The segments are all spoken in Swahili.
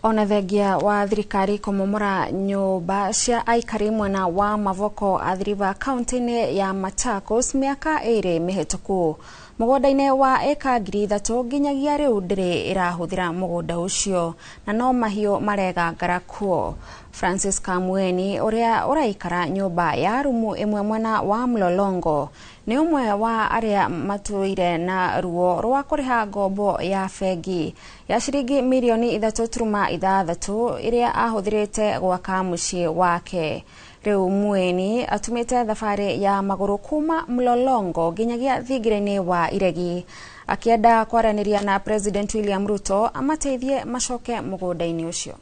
Ona thengia wa thirikari kũmomora nyũmba cia aikari mwena wa Mavoko Athi River kaunti-inĩ ya Machakos mĩaka 2 mĩhĩtũku, mũgũnda-inĩ wa ĩka 3,000, nginyagia rĩu ndĩrĩ ĩrahũthĩra mũgũnda ũcio na no mahiũ maregangara kuo. Francis Kamweni, ũrĩa ũraikara nyũmba ya rumu ĩmwe mwena wa Mlolongo, nĩ ũmwe wa arĩa matũire na ruo rwa kũrĩha ngombo ya bengi ya ciringi mirioni 3.6 ĩrĩa ahũthĩrĩte gwaka mũciĩ wake. Rĩu Mweni atumĩte thabarĩ ya magũrũ kuma Mlolongo nginyagia thingira-inĩ wa Iregi akĩenda kwaranĩria na President William Ruto amateithie macoke mũgũnda-inĩ ũcio.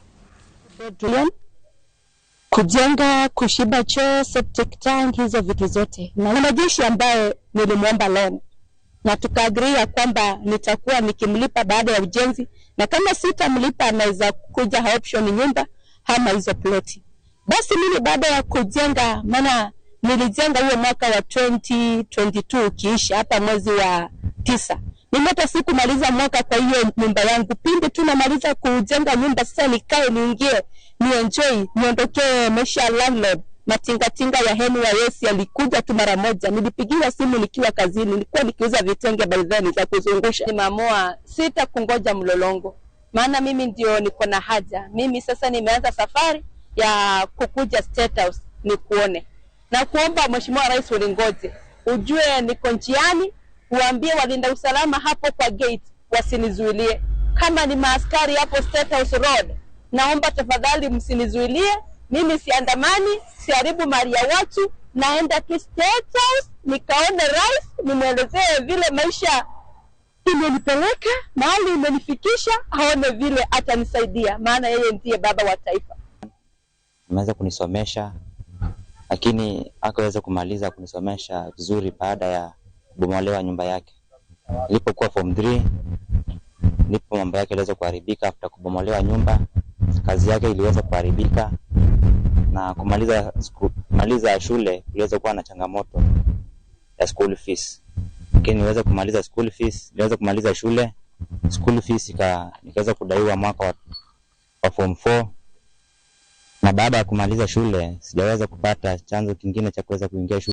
Kujenga, kuchimba choo, septic tank, hizo vitu zote, na mwanajeshi ambaye nilimwomba loan na tukaagree ya kwamba nitakuwa nikimlipa baada ya ujenzi, na kama sitamlipa anaweza kuja auction nyumba ama hizo ploti. Basi mimi baada ya kujenga, maana nilijenga huo mwaka wa 2022 ukiisha hapa mwezi wa 9, mimi hata sikumaliza mwaka kwa hiyo nyumba yangu. Pindi tu namaliza kujenga nyumba, sasa nikae niingie, ni enjoy, niondokee maisha ya landlord. Matingatinga ya NYS yalikuja tu mara moja. Nilipigiwa simu nikiwa kazini, nilikuwa nikiuza vitenge by then za kuzungusha. Nimeamua sita kungoja Mlolongo, maana mimi ndio niko na haja. Mimi sasa nimeanza safari ya kukuja State House nikuone na kuomba Mheshimiwa Rais uningoje, ujue niko njiani, uambie walinda usalama hapo kwa gate wasinizuilie. Kama ni maaskari hapo State House Road, naomba tafadhali msinizuilie. Mimi siandamani, siharibu mali ya watu, naenda tu State House nikaone rais, nimwelezee vile maisha imenipeleka mahali imenifikisha, aone vile atanisaidia, maana yeye ndiye baba wa taifa. Ameweza kunisomesha, lakini hakaweza kumaliza kunisomesha vizuri baada ya kubomolewa nyumba yake. Nilipokuwa form 3 ndipo mambo yake yaliweza kuharibika. After kubomolewa nyumba, kazi yake iliweza kuharibika na kumaliza shule kuliweza kuwa na changamoto ya school fees. Lakini niweza kumaliza school fees, niliweza kumaliza shule, school fees nikaweza kudaiwa mwaka wa form 4, na baada ya kumaliza shule sijaweza kupata chanzo kingine cha kuweza kuingia shule.